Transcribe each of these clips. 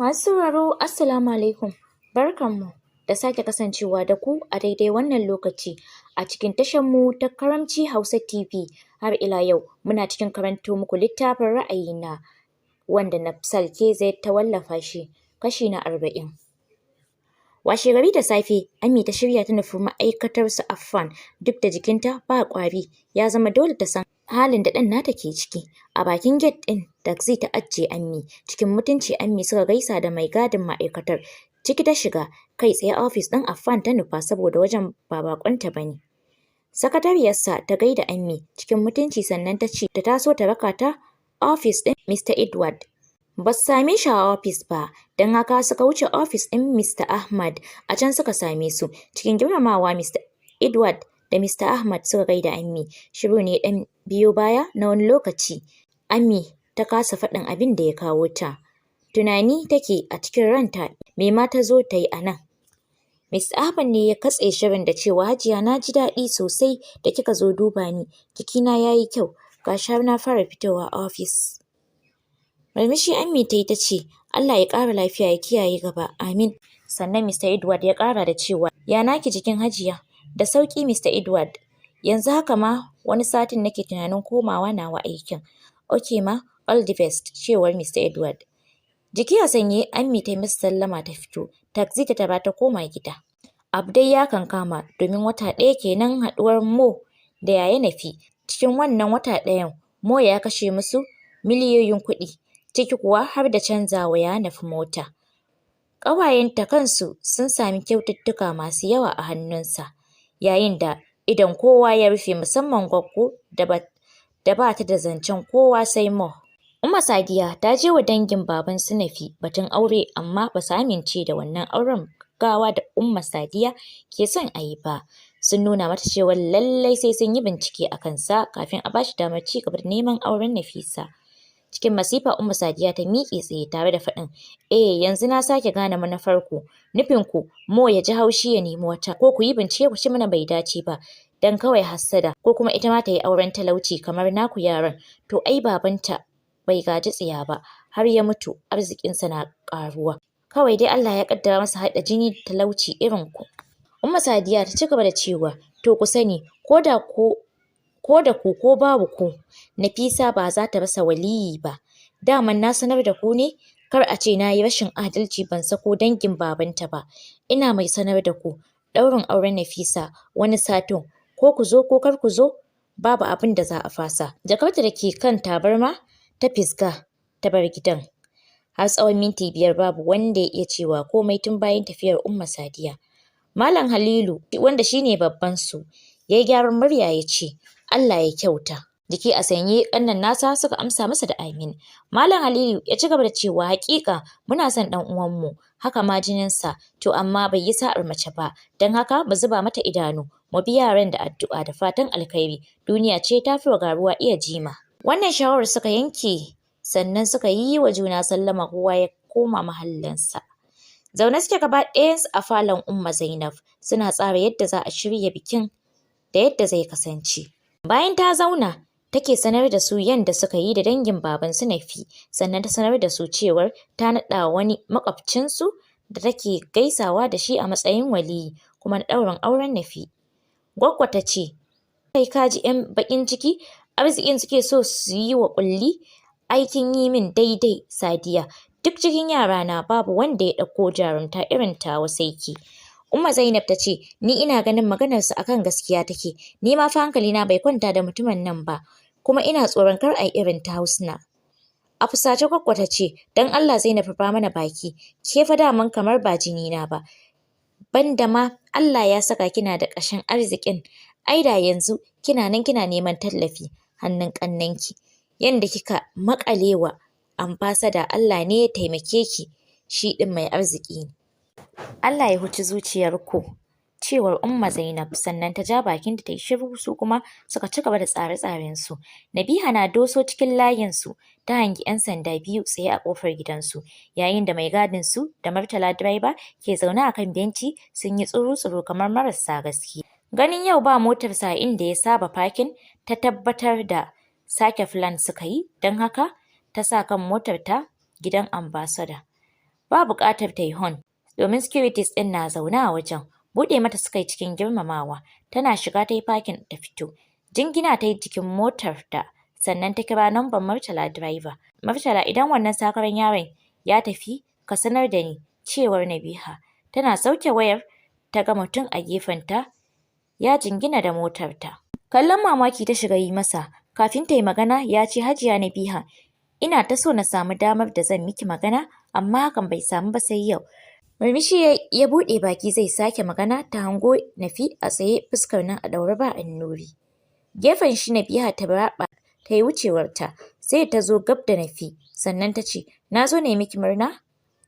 Masu sauraro, Assalamu alaikum, barkanmu da sake kasancewa da ku a daidai wannan lokaci a cikin tashar mu ta Karamci Hausa TV. Har ila yau muna cikin karanto muku littafin Ra'ayina, wanda Nafsal KZ ta wallafa shi, kashi na 40. Washe gari da safe Ammi ta shirya ta nufi ma'aikatar su Affan, duk da jikinta ba ƙwari, ya zama dole ta san halin da ɗan nata ke ciki. A bakin gate ɗin taxi ta ajiye Ammi. Cikin mutunci Ammi suka gaisa da mai gadin ma'aikatar. Ciki ta shiga, kai tsaye ofis ɗin Affan ta nufa saboda wajen ba baƙonta ba ne. Sakatariyarsa ta gaida Ammi cikin mutunci, sannan ta ce ta taso ta raka ta ofis ɗin Mr. Edward. Ba su same shi a ofis ba, don haka suka wuce ofis ɗin Mr. Ahmad, a can suka same su. Cikin girmamawa Mr. Edward da Mr. Ahmad suka gaida Ammi. Shiru ne ɗan biyo baya na wani lokaci. Ammi ta kasa faɗin abin da ya kawo ta. Tunani take a cikin ranta, me ma ta zo ta yi a nan? Mr. Ahmad ne ya katse shirin da cewa, "Hajiya, na ji daɗi sosai da kika zo duba ni. Jikina ya yi kyau, ga shi har na fara fitowa ofis." Murmushi Ammi ta yi ta ce, "Allah ya ƙara lafiya, ya kiyaye gaba, amin." Sannan Mr. Edward ya ƙara da cewa, "Ya naki jikin, Hajiya?" "Da sauƙi, Mr. Edward. Yanzu haka ma wani satin nake tunanin komawa nawa aikin." "Okay ma, all the best," cewar Mr. Edward. Jiki a sanyaye Ammi ta yi masa sallama ta fito. Taxi ta tara ta koma gida. Abu dai ya kankama, domin wata ɗaya kenan haɗuwar Mo da Yaya Nafi. Cikin wannan wata ɗayan Mo ya kashe musu miliyoyin kuɗi, ciki kuwa har da canza wa Yaya Nafi mota. Ƙawayenta kansu sun sami kyaututtuka masu yawa a hannunsa, yayin da idon kowa ya rufe, musamman Gwaggo da ba ta da zancen kowa sai Mo. Umma Sadiya ta je wa dangin baban su Nafi batun aure, amma ba su amince da wannan auren gaggawa da Umma Sadiya ke son a yi ba. Sun nuna mata cewa lallai sai sun yi bincike a kansa kafin a bashi damar ci gaba da neman auren Nafisa. Cikin masifa Umma Sadiya ta miƙe tsaye tare da faɗin, "Eh, yanzu na sake gane manufarku, nufin ku Mo ya ji haushi ya nemi wata, ko ku yi bincike ku ce mana bai dace ba, dan kawai hassada, ko kuma ita ma ta yi auren talauci kamar naku yaran. To ai babanta bai gaji tsiya ba, har ya mutu arzikinsa na ƙaruwa. Kawai dai Allah ya ƙaddara masa haɗa jini da talauci irin ku." Umma Sadiya ta ci gaba da cewa, "To ku sani, ko da ku ko babu ku, Nafisa ba za ta rasa waliyi ba. Daman na sanar da ku ne kar a ce na yi rashin adalci ban sako dangin babanta ba. Ina mai sanar da ku ɗaurin auren Nafisa wani satin, ko ku zo ko kar ku zo, babu abin da za a fasa." Jakarta da ke kan tabarma ta fisga ta bar gidan. Har tsawon minti 5 babu wanda ya iya cewa komai tun bayan tafiyar Umma Sadiya. Malam Halilu, wanda shine babban su, ya yi gyaran murya ya ce, "Allah ya kyauta." Jiki a sanyaye ƙannen nasa suka amsa masa da amin. Malam Halilu ya ci gaba da cewa, "Haƙiƙa muna son ɗan uwanmu, haka ma jininsa, to amma bai yi sa'ar mace ba, don haka mu zuba mata idanu, mu bi yaran da addu'a da fatan alkhairi, duniya ce ta fi wa garuwa iya jima." Wannan shawarar suka yanke, sannan suka yi wa juna sallama, kowa ya koma mahallinsa. Zaune suke gaba ɗayansu a falon Umma Zainab, suna tsara yadda za a shirya bikin da yadda zai kasance. Bayan ta zauna take sanar da su yanda suka yi da dangin baban su Nafi, sannan ta sanar da su cewar ta naɗa wani maƙwabcinsu da take gaisawa da shi a matsayin waliyi kuma na ɗaurin auren Nafi. Gwaggo ta ce, "Kai, ka ji 'yan baƙin ciki, arzikin suke so su yi wa ƙulli. Ai kin yi min daidai, Sadiya, duk cikin yarana babu wanda ya ɗauko jarumta irin tawa sai ke." Umma Zainab ta ce, "Ni ina ganin maganarsa akan gaskiya take, ni ma fa hankalina bai kwanta da mutumin nan ba, kuma ina tsoron kar a yi irin ta Husna." A fusace Gwaggo ta ce, "Don Allah Zainab, rufa mana baki, ke fa daman kamar ba jinina ba. Banda ma Allah ya saka kina da ƙashin arzikin, ai da yanzu kina nan kina neman tallafi hannun ƙannenki. Yanda kika maƙale wa Ambassador, Allah ne ya taimake ki, shi ɗin mai arziki ne." "Allah ya huci zuciyarku," cewar Umma Zainab, sannan ta ja bakinta ta yi shiru, su kuma suka ci gaba da tsare-tsarensu. Nabiha na doso cikin layinsu ta hangi 'yan sanda biyu tsaye a ƙofar gidansu, yayin da mai gadin su da Murtala direba ke zaune a kan benci sun yi tsuru-tsuru kamar marasa gaskiya. Ganin yau ba motarsa a inda ya saba fakin, ta tabbatar da sake plan suka yi, don haka ta sa kan motar ta gidan Ambassador. Ba buƙatar ta yi horn domin securities ɗin na zaune a wajen. Buɗe mata suka yi cikin girmamawa. Tana shiga ta yi parking ta fito. Jingina ta yi jikin motar ta, sannan ta kira nambar Murtala, driver. "Murtala, idan wannan sakaran yaron ya tafi ka sanar da ni," cewar Nabiha. Tana sauke wayar ta ga mutum a gefenta ya jingina da motarta. Kallon mamaki ta shiga yi masa. Kafin ta yi magana ya ce, "Hajiya Nabiha, ina ta so na samu damar da zan miki magana, amma hakan bai samu ba sai yau." Murmushi ya buɗe baki zai sake magana ta hango Nafi a tsaye, fuskar nan a ɗaure ba annuri. Gefen shi Nabiha ta raɓa ta yi wucewarta, sai ta zo gab da Nafi sannan ta ce, "Na zo na yi miki murna,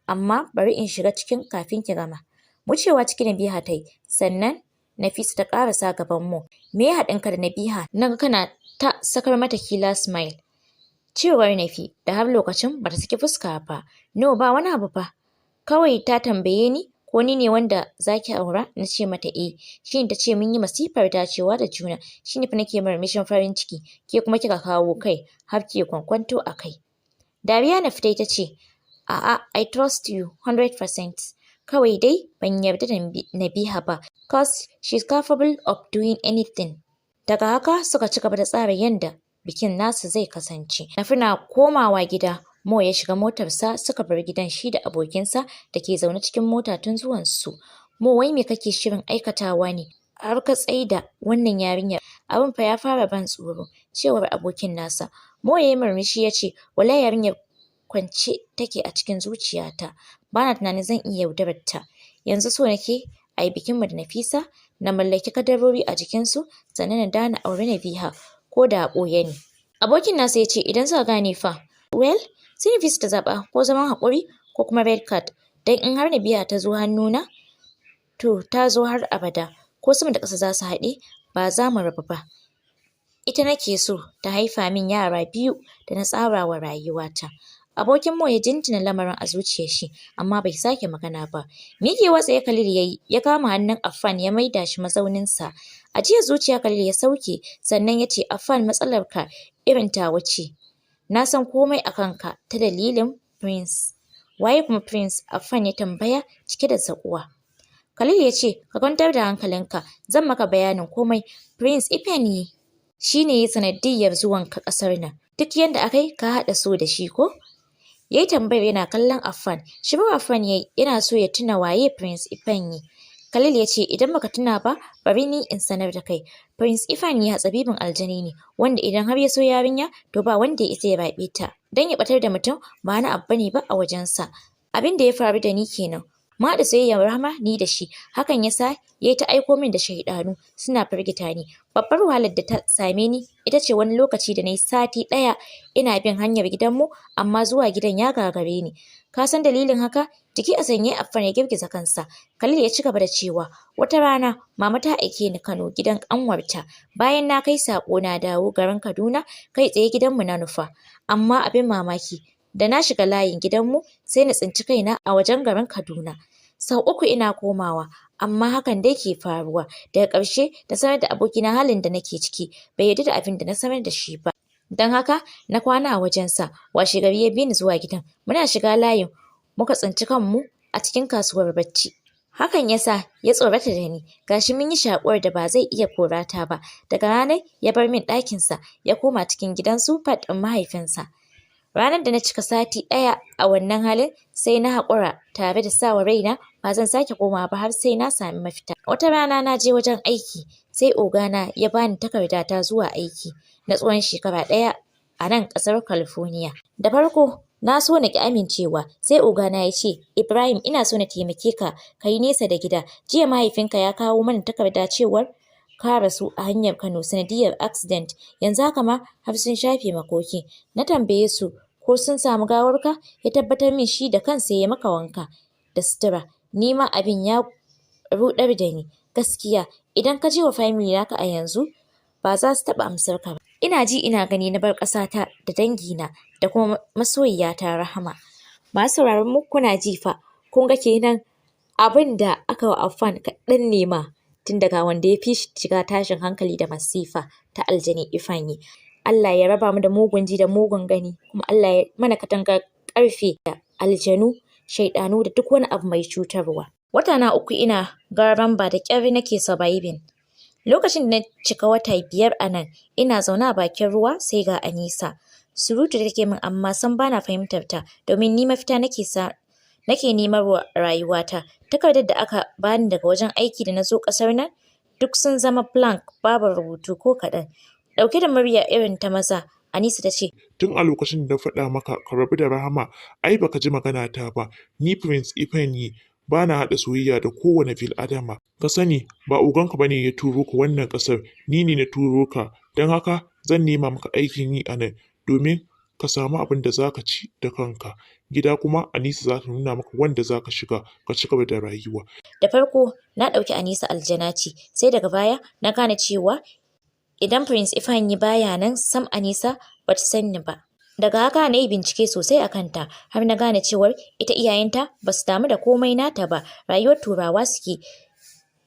amma bari in shiga cikin kafin ki gama." Wucewa ciki Nabiha ta yi, sannan Nafisa ta ƙarasa gaban mu. "Me ya haɗin ka da Nabiha? Na ga kana ta sakar mata killer smile," cewar Nafi da har lokacin bata saki fuska ba. "No, ba wani abu ba. Kawai ta tambaye ni ko ni ne wanda zaki aura, na ce mata eh. Shine ta ce mun yi masifar dacewa da juna. Shine fa nake murmushin farin ciki, ke kuma kika kawo kai har kike kwankwanto a kai." Dariya Nafi ta yi ta ce, "A'a, I trust you 100%. Kawai dai ban yarda da Nabiha ba, cause she's capable of doing anything." Daga haka suka ci gaba da tsara yanda bikin nasu zai kasance. Nafi na komawa gida, Mo ya shiga motarsa suka bar gidan shi da abokinsa da ke zaune cikin mota tun zuwan su. "Mo, wai me kake shirin aikatawa ne har ka tsaida wannan yarinyar? Abin fa ya fara ban tsoro," cewar abokin nasa. Mo ya yi murmushi ya ce, "Wallahi yarinyar kwance take a cikin zuciyata. Bana tunanin zan iya yaudarar ta. Yanzu so nake a yi bikinmu da Nafisa, na mallaki kadarori a jikinsu, sannan na dawo na auri Nabiha ko da a ɓoye ne." Abokin nasa ya ce, "Idan suka gane fa?" "Well, sai Nafisa ta zaɓa, ko zaman haƙuri ko kuma red card. Don in har Nabiha ta zo hannuna, to ta zo har abada. Ko sama da ƙasa za su haɗe, ba za mu rabu ba. Ita nake so ta haifa min yara biyu da na tsara wa rayuwata." Abokin Mo ya jinjina lamarin a zuciyar shi, amma bai sake magana ba. Miƙewa tsaye Khalil ya yi, ya kama hannun Affan ya maida shi mazauninsa. Ajiyar zuciya Khalil ya sauke, sannan ya ce, "Affan, matsalar ka irin tawa ce. Na san komai a kanka ta dalilin Prince." "Waye kuma Prince?" Affan ya tambaya cike da zaƙuwa. Khalil ya ce, "Ka kwantar da hankalinka, zan maka bayanin komai. Prince Ifeanyi shi ne ya sanadiyyar zuwanka ƙasar nan. Duk yanda aka yi ka haɗa so da shi ko?" Ya yi tambayar yana kallon Affan. Shiru Affan ya yi, yana so ya tuna waye Prince Ifeanyi. Khalil ya ce, "Idan baka tuna ba, bari ni in sanar da kai. Prince Ifeanyi hatsabibin aljani ne, wanda idan har ya so yarinya, to ba wanda ya isa ya raɓe ta. Dan ya ɓatar da mutum ba wani abu bane ba a wajensa. Abin da ya faru da ni kenan. Mun haɗa soyayyar Rahama ni da shi, hakan ya sa ya yi ta aiko min da shaiɗanu suna firgita ni. Babbar wahalar da ta same ni ita ce wani lokaci da na yi sati ɗaya ina bin hanyar gidanmu, amma zuwa gidan ya gagare ni. Ka san dalilin haka?" Jiki a sanyaye Affan ya girgiza kansa. Khalil ya ci gaba da cewa, "Wata rana mama ta aike ni Kano gidan ƙanwarta. Bayan na kai saƙo na dawo garin Kaduna, kai tsaye gidanmu na nufa. Amma abin mamaki, da na shiga layin gidanmu sai na tsinci kaina a wajen garin Kaduna. Sau 3 ina komawa, amma hakan dai ke faruwa. Daga ƙarshe na sanar da abokina halin da nake ciki, bai yarda da abin da na sanar da shi ba. Don haka na kwana a wajensa, washe gari ya bi ni zuwa gidan. Muna shiga layin muka tsinci kanmu a cikin kasuwar bacci. Hakan ya sa ya tsorata da ni, gashi mun yi shaƙuwar da ba zai iya korata ba. Daga ranar ya bar min ɗakinsa ya koma cikin gidansu fat ɗin mahaifinsa. Ranar da na cika sati ɗaya a wannan halin, sai na haƙura tare da sawa raina ba zan sake komawa ba har sai na sami mafita. Wata rana na je wajen aiki, sai ogana ya bani takarda ta zuwa aiki na tsawon shekara ɗaya a nan ƙasar California. Da farko na so na ƙi amincewa, sai ogana ya ce, 'Ibrahim, ina so na taimake ka ka yi nesa da gida. Jiya mahaifinka ya kawo mana takarda cewar ka rasu a hanyar Kano sanadiyyar accident. Yanzu haka ma har sun shafe makoki. Na tambaye su ko sun samu gawarka, ya tabbatar min shi da kansa ya maka wanka da sutura. Ni ma abin ya ruɗar da ni. Gaskiya idan ka je wa family naka a yanzu, ba za su taɓa amsar ka ba. Ina ji ina gani na bar ƙasata da dangina da kuma masoyiyata Rahama.'" Masu sauraron mu, kuna ji fa, kun ga kenan abin da aka wa Affan kaɗan ne ma, tun daga wanda ya fi shi shiga tashin hankali da masifa ta aljani Ifeanyi. Allah ya raba mu da mugun ji da mugun gani, kuma Allah ya mana katangar ƙarfe da aljanu shaiɗanu da duk wani abu mai cutarwa. Wata na 3 ina gararamba, da ƙyar nake surviving. Lokacin da na cika wata 5 a nan, ina zaune a bakin ruwa sai ga Anisa. Surutu take min, amma sam bana fahimtar ta, domin ni mafita nake nemar wa rayuwata. Takardar da aka bani daga wajen aiki da na zo ƙasar nan duk sun zama blank, babu rubutu ko kaɗan. Ɗauke da murya irin ta maza, Anisa ta ce, Tun a lokacin da na faɗa maka ka rabu da Rahama, ai baka ji magana ta ba. Ni Prince Ifeanyi ba na haɗa soyayya da kowane bil'adama. Ka sani, ba oganka bane ya turo ka wannan ƙasar, ni ne na turo ka. Don haka zan nema maka aikin yi a nan domin ka samu abin da za ka ci da kanka. Gida kuma Anisa za ta nuna maka wanda za ka shiga ka ci gaba da rayuwa. Da farko na ɗauki Anisa aljana ce, sai daga baya na gane cewa idan Prince Ifeanyi baya nan, sam Anisa bata san ni ba. Daga haka na yi bincike sosai a kanta har na gane cewar ita iyayenta ba su damu da komai nata ba, rayuwar Turawa suke.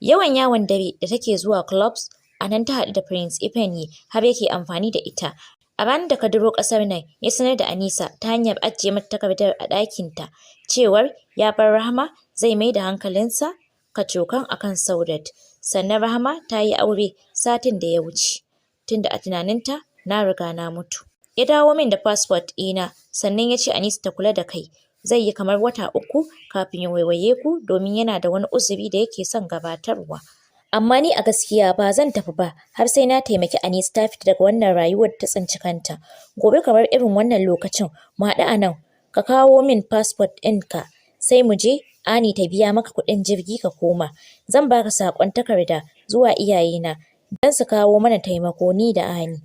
Yawan yawon dare da take zuwa clubs, a nan ta haɗu da Prince Ifeanyi har yake amfani da ita. A ranar da ka duro ƙasar nan, ya sanar da Anisa ta hanyar ajiye mata takardar a ɗakinta cewar ya bar Rahama, zai mai da hankalinsa kacokan akan Saudat. Sannan Rahama ta yi aure satin da ya wuce, tunda a tunaninta na riga na mutu. Ya dawo min da passport ɗina, sannan ya ce Anisa ta kula da kai. Zai yi kamar wata 3 kafin ya waiwaye ku, domin yana da wani uzuri da yake son gabatarwa. Amma ni a gaskiya ba zan tafi ba har sai na taimaki Anisa ta fita daga wannan rayuwar ta tsinci kanta. Gobe kamar irin wannan lokacin mu haɗu a nan, ka kawo min passport ɗinka, sai mu je Ani ta biya maka kuɗin jirgi ka koma. Zan baka saƙon takarda zuwa iyayena don su kawo mana taimako, ni da Ani.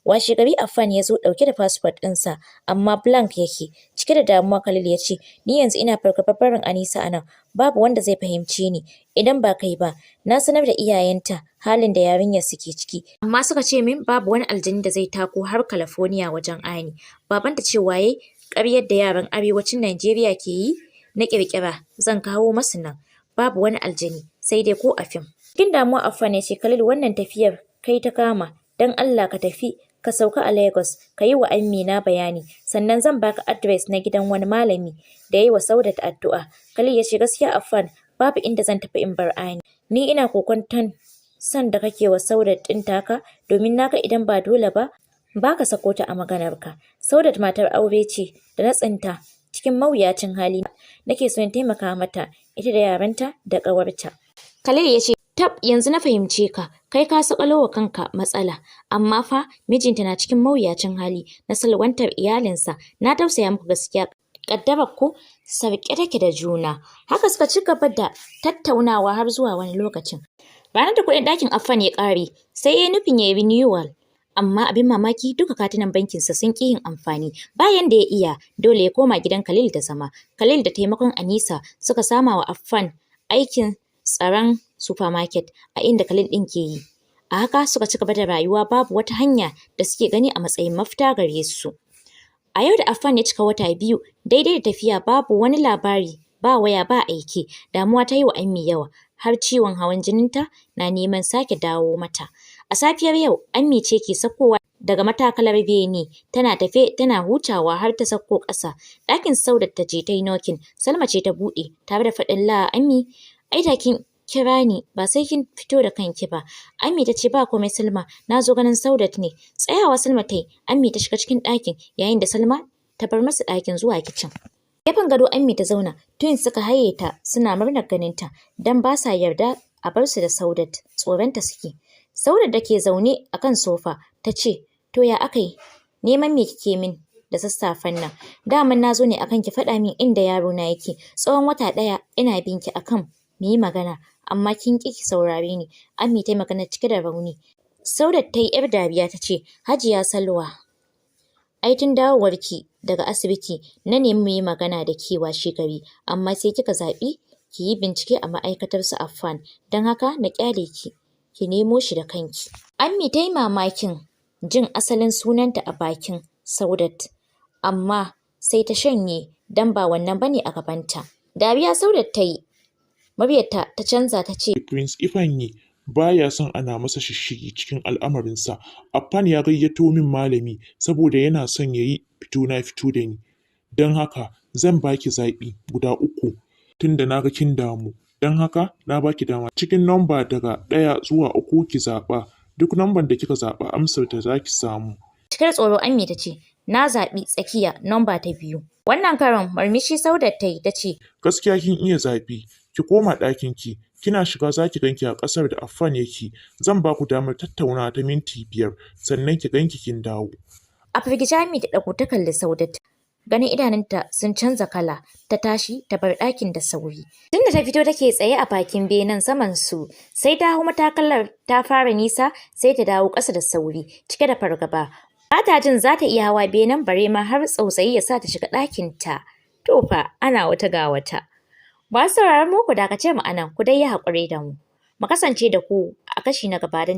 Washe gari Affan ya zo ɗauke da passport ɗinsa, amma blank yake. Cike da damuwa Khalil ya ce, "Ni yanzu ina fargabar barin Anisa a nan, babu wanda zai fahimce ni idan ba kai ba. Na sanar da iyayenta halin da yarinyar suke ciki, amma suka ce min babu wani aljani da zai tako har California wajen Ani. Babanta cewa yayi ƙaryar da yaran arewacin Najeriya ke yi na ƙirƙira zan kawo masu nan. Babu wani aljani, sai dai ko a fim." Cikin damuwa Affan ya ce, "Khalil, wannan tafiyar kai ta kama, don Allah ka tafi ka sauka a Lagos, ka yi wa Amina bayani, sannan zan baka address na gidan wani malami da ya yi wa Saudat addu'a." Khalil ya ce, "Gaskiya Affan, babu inda zan tafi in bar Ani. Ni ina kokwanton son da kake wa Saudat ɗin taka, domin naga idan ba dole ba baka sako ta a maganarka. Saudat matar aure ce da na tsinta cikin mawuyacin hali, nake son taimaka mata, ita da yaranta da ƙawarta." Khalil ya ce, "Tab, yanzu na fahimce ka, kai ka saƙalo wa kanka matsala, amma fa mijinta na cikin mawuyacin hali na salwantar iyalinsa. Na tausaya muku gaskiya, ƙaddarar ku sarƙe take da juna." Haka suka ci gaba da tattaunawa har zuwa wani lokacin. Ranar da kuɗin ɗakin Affan ya ƙare, sai ya yi nufin ya yi renewal. Amma abin mamaki, duka katunan bankinsa sun ƙi yin amfani. Bayan da ya iya, dole ya koma gidan Khalil da zama. Khalil da taimakon Anisa suka sama wa Affan aikin tsaron supermarket a inda Khalil ɗin ke yi. A haka suka ci gaba da rayuwa, babu wata hanya da suke gani a matsayin mafita gare su. A yau da Affan ya cika wata 2 daidai da tafiya, babu wani labari, ba waya ba aike. Damuwa ta yi wa Ammi yawa, har ciwon hawan jininta na neman sake dawo mata. A safiyar yau, Ammi ce ke saukowa daga matakalar bene, tana tafe tana hutawa har ta sauko ƙasa. Ɗakin Saudat ta je ta yi knocking, Salma ce ta buɗe tare da faɗin, "La Ammi, ai da kin kira ni, ba sai kin fito da kanki ba." Ammi ta ce, "Ba komai Salma, na zo ganin Saudat ne." Tsayawa Salma ta yi, Ammi ta shiga cikin ɗakin, yayin da Salma ta bar masa ɗakin zuwa kicin. Gefen gado Ammi ta zauna, twins suka haye ta suna murnar ganinta, don ba sa yarda a bar su da Saudat, tsoronta suke. Saudat da ke zaune a kan sofa ta ce, "To ya aka yi? Neman me kike min da sassafen nan? Daman na zo ne akan ki faɗa min inda yaro na yake. Tsawon wata ɗaya ina bin ki akan mu yi magana, amma kin ƙi ki saurare ni." Ammi ta yi magana cike da rauni. Saudat ta yi ‘yar dariya ta ce, "Hajiya Salwa, ai tun dawowarki daga asibiti na nemi mu yi magana da ke washe gari, amma sai kika zaɓi ki yi bincike a ma'aikatar su Affan, don haka na ƙyale ki, ki nemo shi da kanki." Ammi ta yi mamakin jin asalin sunanta a bakin Saudat, amma sai ta shanye don ba wannan bane a gabanta. Dariya Saudat ta yi, muryarta ta canza ta ce, Prince Ifeanyi baya son ana masa shishshigi cikin al'amarinsa. Affan ya gayyato min malami saboda yana son ya yi fito na fito da ni. Don haka zan baki zaɓi guda uku tunda na ga kin damu. Don haka na baki dama cikin namba daga 1 zuwa 3 ki zaɓa. Duk namban da kika zaɓa, amsar da za ki samu. Cike da tsoro Ammi ta ce, "Na zaɓi tsakiya, namba ta 2." Wannan karon murmushi Saudat ta yi ta ce, "Gaskiya kin iya zaɓi, ki koma ɗakin ki, kina shiga za ki ganki a ƙasar da Affan yake. Zan ba ku damar tattaunawa ta minti 5, sannan ki ganki kin dawo." A firgice Ammi ta ɗago ta kalli Saudat. Ganin idanunta sun canza kala, ta tashi ta bar ɗakin da sauri. Tunda ta fito take tsaye a bakin benen saman su, sai ta hau matakalar ta fara nisa, sai ta dawo ƙasa da sauri, cike da fargaba. Ba ta jin za ta iya hawa benen, bare ma har tsautsayi ya sa ta shiga ɗakin ta. To fa, ana wata ga wata. Masu sauraron mu, ku dakace mu anan, ku dai yi haƙuri da mu. Mu kasance da ku a kashi na gaba don